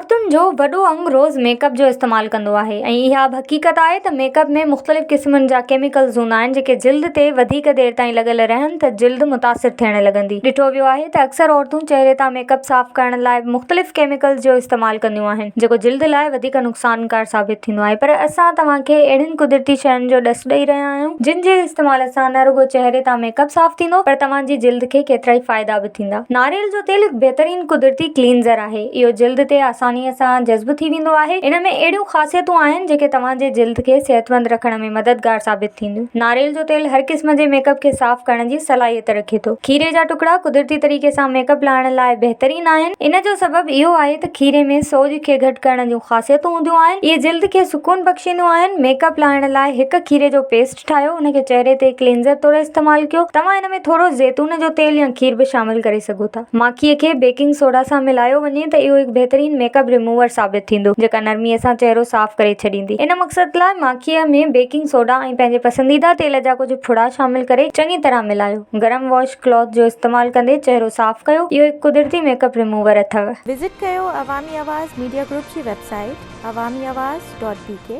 عورتن جو وڏو انگ روز ميڪ اپ جو استعمال ڪندو آهي ۽ اها به حقيقت آهي ته ميڪ اپ ۾ مختلف قسمن جا ڪيميڪلز هوندا آهن جيڪي جلد تي وڌيڪ دير تائين لڳل رهن ته جلد متاثر ٿيڻ لڳندي. ڏٺو ويو آهي ته اڪثر عورتون چهري تان ميڪ اپ صاف ڪرڻ لاء مختلف ڪيميڪلز جو استعمال ڪنديون آهن جيڪو جلد لاء وڌيڪ نقصانڪار ثابت ٿيندو آهي پر اسان توهان کي اهڙين قدرتي شين جو ڏس ڏئي رهيا آهيون جن جي استعمال سان نه رڳو چهري تان ميڪ اپ صاف ٿيندو پر توهان جي جلد کي ڪيترائي فائدا به ٿيندا. ناريل جو تيل هڪ بهترين قدرتي ڪلينزر آهي. اهو جلد تي آسانيء سان جذب ٿي ويندو آهي. ان ۾ اهڙيون خاصيتون آهن جيڪي توهان جي جلد کي صحتمند رکڻ ۾ مددگار ثابت ٿينديون. ناريل جو تيل هر قسم جي ميڪ اپ کي صاف ڪرڻ جي صلاحيت رکي ٿو. کيري جا ٽڪڙا قدرتي طريقي سان ميڪ اپ لاهڻ لاء بهترين آهن. ان جو سبب اهو آهي ته کيري ۾ سوڄ کي گهٽ ڪرڻ جون خاصيتون هونديون آهن. اهي جلد کي سڪون بخشينديون آهن. ميڪ اپ لاهڻ لاء هڪ کيري جو پيسٽ ٺاهيو ان کي چهري تي ڪلينزر طور استعمال ڪيو. توهان ان ۾ ٿورو زيتون جو تيل يا کير به شامل ڪري سگهو ٿا. ماکيء کي بيڪنگ سوڊا سان ملايو وڃي ته اهو هڪ بهترين ميڪ اپ ريموور ثابت ٿيندو جيڪا نرميء سان چهرو صاف ڪري ڇڏيندي. ان مقصد لاء ماکيء ۾ بيڪنگ سوڊا ۽ پنهنجي پسنديده تيل جا ڪجهه ڦڙا شامل ڪري چڱي طرح ملايو. گرم واش ڪلاٿ جو استعمال ڪندي چهرو صاف ڪيو. اهو هڪ قدرتي ميڪ اپ ريموور اٿئو. وزٽ ڪيو عوامي آواز ميڊيا گروپ جي website Awami Awaz dot B K.